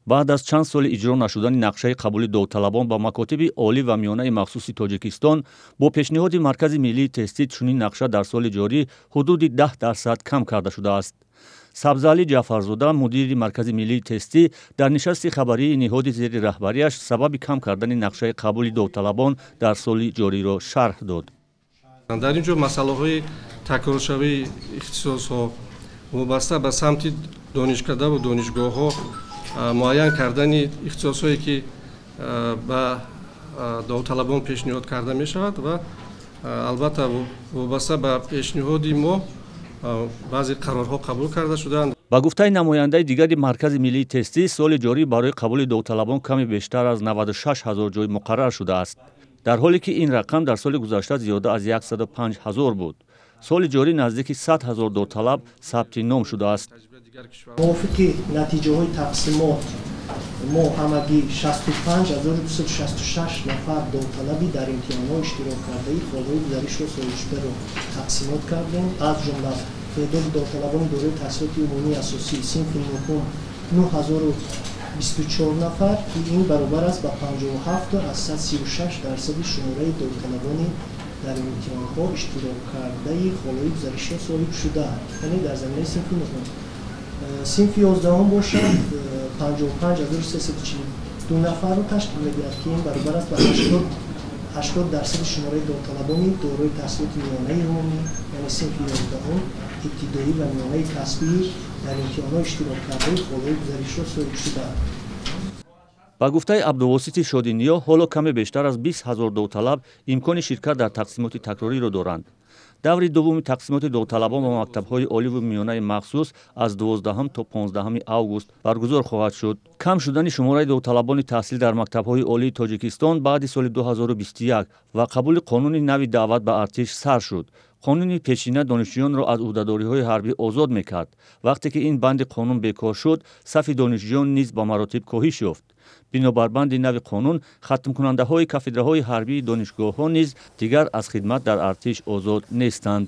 Баъд аз чанд соли иҷро нашудани нақшаи қабули довталабон ба макотиби олӣ ва миёнаи махсуси Тоҷикистон, бо пешниҳоди Маркази миллии тестӣ чунин нақша дар соли ҷорӣ ҳудуди 10% кам карда шудааст. Сабзаалӣ Ҷаъфарзода, мудири Маркази миллии тестӣ, дар нишасти хабарии ниҳоди зери раҳбарияш сабаби кам кардани нақшаи қабули довталабон дар соли ҷориро шарҳ дод. Дар ин ҷо масъалаҳои такроршавии ихтисосҳо вобаста ба самти донишкадаву донишгоҳҳо, муайян кардани ихтисосҳое, ки ба довталабон пешниҳод карда мешавад, ва албатта вобаста ба пешниҳоди мо баъзе қарорҳо қабул карда шуданд. Ба гуфтаи намояндаи дигари Маркази миллии тестӣ, соли ҷорӣ барои қабули довталабон каме бештар аз 96 ҳазор ҷой муқаррар шудааст, дар ҳоле ки ин рақам дар соли гузашта зиёда аз 105 ҳазор буд. Соли ҷорӣ наздики 100 ҳазор довталаб сабти ном шудааст. Мувофиқи натиҷаҳои тақсимот мо ҳамагӣ 65 266 нафар довталаби дар имтиҳонҳо иштирок кардаи холҳои гузаришро соҳибшударо тақсимот кардем. Аз ҷумла теъдоди довталабони дорои таҳсилоти умумии асосӣ синфи нуҳум 9024 нафар, ки ин баробар аст ба 57,36% шумораи довталабони дар имтиҳонҳо иштироккардаи холҳои гузаришро соҳиб шуда, яъне дар заминаи синфи нуҳум. Синфи 11-ум бошад, 55 342 нафарро ташкил медиҳад, ки ин баробар аст ба 80% шумораи довталабони дорои таҳсилоти миёнаи умумӣ, яъне синфи 11-ум, ибтидоӣ ва миёнаи касбӣ дар имтиҳонҳо иштироккардаи холҳои гузаришро соҳиб шудаанд. Ба гуфтаи Абдувосити Шодиниё, ҳоло каме бештар аз 20 ҳазор довталаб имкони ширкат дар тақсимоти такрориро доранд. Даври дуввуми тақсимоти довталабон ба мактабҳои оливу миёнаи махсус аз 12 то 15 август баргузор хоҳад шуд. Кам шудани шумораи довталабони таҳсил дар мактабҳои олии Тоҷикистон баъди соли 2021 ва қабули қонуни нави даъват ба артиш сар шуд. Қонуни пешина донишҷӯёнро аз ӯҳдадориҳои ҳарбӣ озод мекард. Вақте ки ин банди қонун бекор шуд, сафи донишҷӯён низ ба маротиб коҳиш ёфт. Бинобар банди нави қонун, хатмкунандаҳои кафедраҳои ҳарбии донишгоҳҳо низ дигар аз хидмат дар артиш озод нестанд.